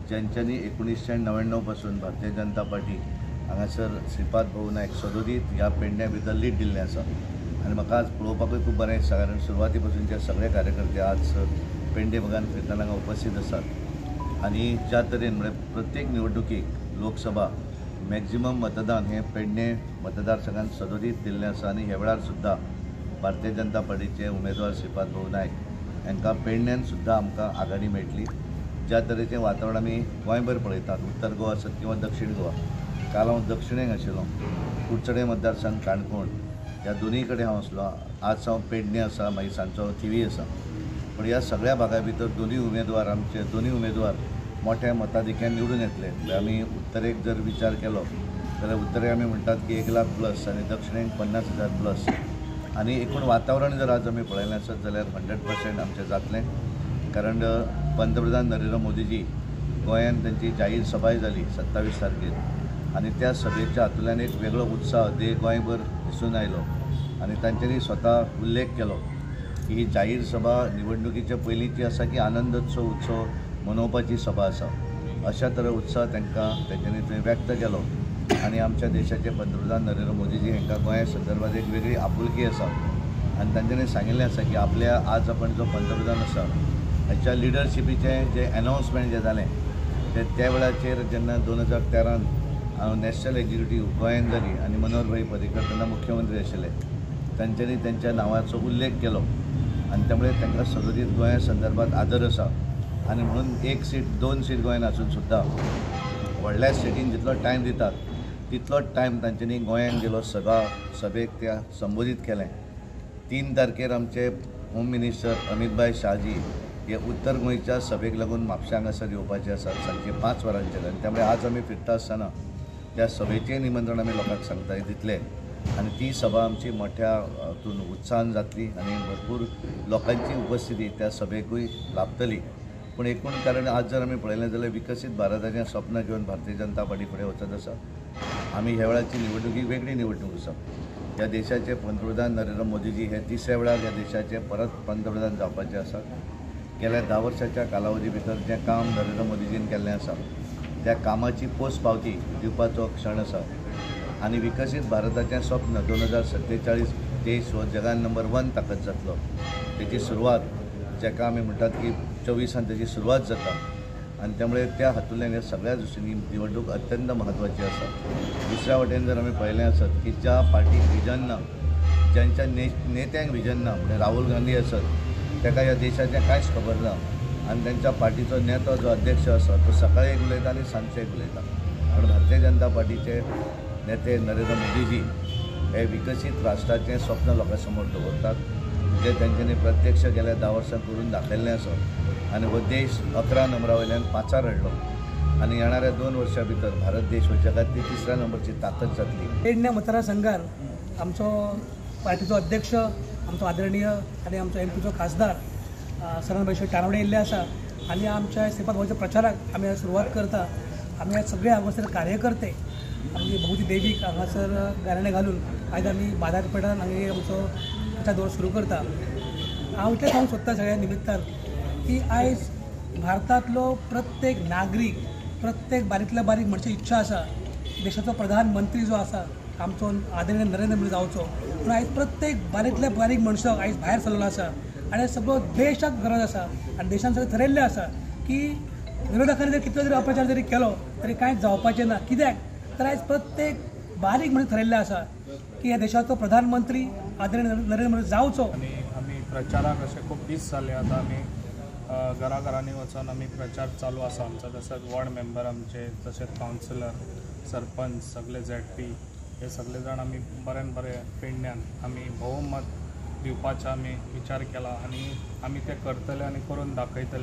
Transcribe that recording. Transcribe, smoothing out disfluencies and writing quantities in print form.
ज्यांच्यांनी 1999 पासून भारतीय जनता पार्टी हांगासर श्रीपाद भाऊ नायक सदोदीत ह्या पेडण्या भितर लीड दिल्लें आसा. आनी म्हाका आज पळोवपाकूय खूब बरें दिसता, कारण सुरवाती पासूनचे सगळे कार्यकर्ते आज पेडणे भागान फिरतना हांगा उपस्थित आसात. आनी ज्या तरेन म्हळ्यार प्रत्येक निवडणुकीक लोकसभा मॅक्झिमम मतदान हें पेडणे मतदारसंघान सदोदीत दिल्लें आसा. आनी ह्या वेळार सुद्दां भारतीय जनता पार्टीचे उमेदवार श्रीपाद भाऊ नायक हांकां पेडण्यान सुद्दां आमकां आघाडी मेळटली. ज्या तरेचें वातावरण आमी गोंयभर पळयतात, उत्तर गोवा आसत किंवा दक्षिण गोवा, काल हांव दक्षिणेक आशिल्लो, कुडचडे मतदारसंघ काणकोण ह्या दोनूय कडेन हांव आसलो. आज हांव पेडणे आसा, मागीर सांजचो थिवी आसा. पूण ह्या सगळ्या भागा भितर दोनूय उमेदवार आमचे दोनूय उमेदवार मोठ्या मताधिक्यान निवडून येतले. म्हणजे आमी उत्तरेक जर विचार केलो जाल्यार उत्तरेक आमी म्हणटात की 1 लाख प्लस आनी दक्षिणेक 50,000 प्लस. आनी एकूण वातावरण जर आज आमी पळयलें आसत जाल्यार 100% आमचें जातलें. कारण पंतप्रधान नरेंद्र मोदीजी गोंयांत तांची जाहीर सभाय जाली 27 तारखेर आनी त्या सभेच्या हातूंतल्यान एक वेगळो उत्साह गोंयभर दिसून आयलो. आनी तांच्यांनी स्वता उल्लेख केलो की ही जाहीर सभा निवडणुकीच्या पयलींची आसा की आनंदोत्सव उत्सव मनोवपाची सभा आसा. अशा तरे उत्साह तांकां तांच्यांनी थंय व्यक्त केलो. आनी आमच्या देशाचे पंतप्रधान नरेंद्र मोदीजी हांकां गोंया संदर्भात एक वेगळी आपुलकी आसा. आनी तांच्यांनी सांगिल्लें आसा की आपल्या आज आपण जो पंतप्रधान आसा हाच्या लिडरशिपीचें जें एनावन्समेंट जें जालें तें त्या वेळाचेर जेन्ना 2013 नॅशनल एक्झिक्युटीव गोंयांत जाली आनी मनोहर भाई पर्रीकर तेन्ना मुख्यमंत्री आशिल्ले, तांच्यांनी तांच्या नांवाचो उल्लेख केलो आनी त्यामुळे तांकां सदोदीत गोंया संदर्भात आदर आसा. आनी म्हणून 1 सीट 2 सीट गोंयांत आसून सुद्दां व्हडल्या स्टेटीन जितलो टायम दितात तितलोच टायम तांच्यांनी गोंयांत गेलो, सभेक त्या संबोधीत केलें. 3 तारखेर आमचे होम मिनिस्टर अमितभाई शाहजी हे उत्तर गोंयच्या सभेक लागून म्हापशा हांगासर येवपाचे आसात सांजचे 5 वरांचेर. आनी त्यामुळे आज आमी फिरता आसतना त्या सभेचें निमंत्रण आमी लोकांक सांगता दितले आनी ती सभा आमची मोठ्या हातून उत्साहान जातली आनी भरपूर लोकांची उपस्थिती त्या सभेकूय लाभतली. पूण एकूण कारण आज जर आमी पळयलें जाल्यार विकसीत भारताचें स्वप्न घेवन भारतीय जनता पार्टी फुडें वचत आसा. आमी ह्या वेळाची निवडणूक ही वेगळी निवडणूक आसा. ह्या देशाचे पंतप्रधान नरेंद्र मोदीजी हे तिसऱ्या वेळार ह्या देशाचे परत पंतप्रधान जावपाचे आसात. गेल्या 10 वर्साच्या कालावधी भितर जें काम नरेंद्र मोदीजीन केल्लें आसा त्या कामाची पोच पावती दिवपाचो क्षण आसा. आनी विकसीत भारताचें स्वप्न 2047 देश हो जगान नंबर 1 ताकद जातलो तेची सुरवात जाका आमी म्हणटात की 24 तेची सुरवात जाता. आनी त्यामुळे त्या हातूंतल्यान ह्या सगळ्या दृश्टीन निवडणूक अत्यंत म्हत्वाची आसा. दुसऱ्या वटेन जर आमी पळयलें आसत की ज्या पार्टीक विजन ना, ज्यांच्या नेत्यांक विजन ना, म्हणजे राहुल गांधी आसत ताका ह्या देशाचें कांयच खबर ना आनी तांच्या पार्टीचो नेतो जो अध्यक्ष आसा तो सकाळी एक उलयता आनी सांजचे एक उलयता. पूण भारतीय जनता पार्टीचे नेते नरेंद्र मोदीजी हे विकसीत राष्ट्राचें स्वप्न लोकां समोर दवरतात, जें तांच्यांनी प्रत्यक्ष गेल्या 10 वर्सां करून दाखयल्लें आसा. आनी हो देश 11 नंबरा वयल्यान 5 हाडलो आनी येणाऱ्या 2 वर्सां भितर भारत देश हो जगांतली 3ऱ्या नंबरची ताकद जातली. पेडण्या मतदारसंघान आमचो पार्टीचो अध्यक्ष आमचो आदरणीय आनी आमचो एमपीचो खासदार सदानंद भाई तानावडे येयल्ले आसा आनी आमच्या श्रीपाद भाऊच्या प्रचाराक आमी सुरवात करता. आमी सगळे हांगासर कार्यकर्ते आमची भोवती देवीक हांगासर गाराणें घालून आयज आमी बाजारपेठान हांगा आमचो प्रचार दौरो सुरू करता. हांव इतलें सांगूंक सोदता सगळ्या निमित्तान की आयज भारतांतलो प्रत्येक नागरीक, प्रत्येक बारीकल्या बारीक मनशाची इच्छा आसा देशाचो प्रधानमंत्री जो आसा आमचो आदरणीय नरेंद्र मोदी जावचो. पूण आयज प्रत्येक बारीकल्या बारीक मनशाक आयज भायर सरलेलो आसा आनी सगळो देशाक गरज आसा आनी देशान सगळें थरयल्लें आसा की विरोधकांनी जर कितलो जरी अप्रचार जरी केलो तरी कांयच जावपाचें ना. कित्याक तर आयज प्रत्येक बारीक म्हणून थरयल्लें आसा की ह्या देशाचो प्रधानमंत्री आदरणीय नरेंद्र मोदी जावचो. आनी आमी प्रचाराक अशे खूब दीस जाले आतां आमी घराघरांनी वचून आमी प्रचार चालू आसा आमचो. तशेंच वॉर्ड मेंबर आमचे, तशेंच कावन्सिलर, सरपंच, सगळे झेडपी हे सगळे जाण आमी बऱ्यान बरें पेडण्यान आमी भोवमत दिवपाचो आमी विचार केला आनी आमी ते करतले आनी करून दाखयतले.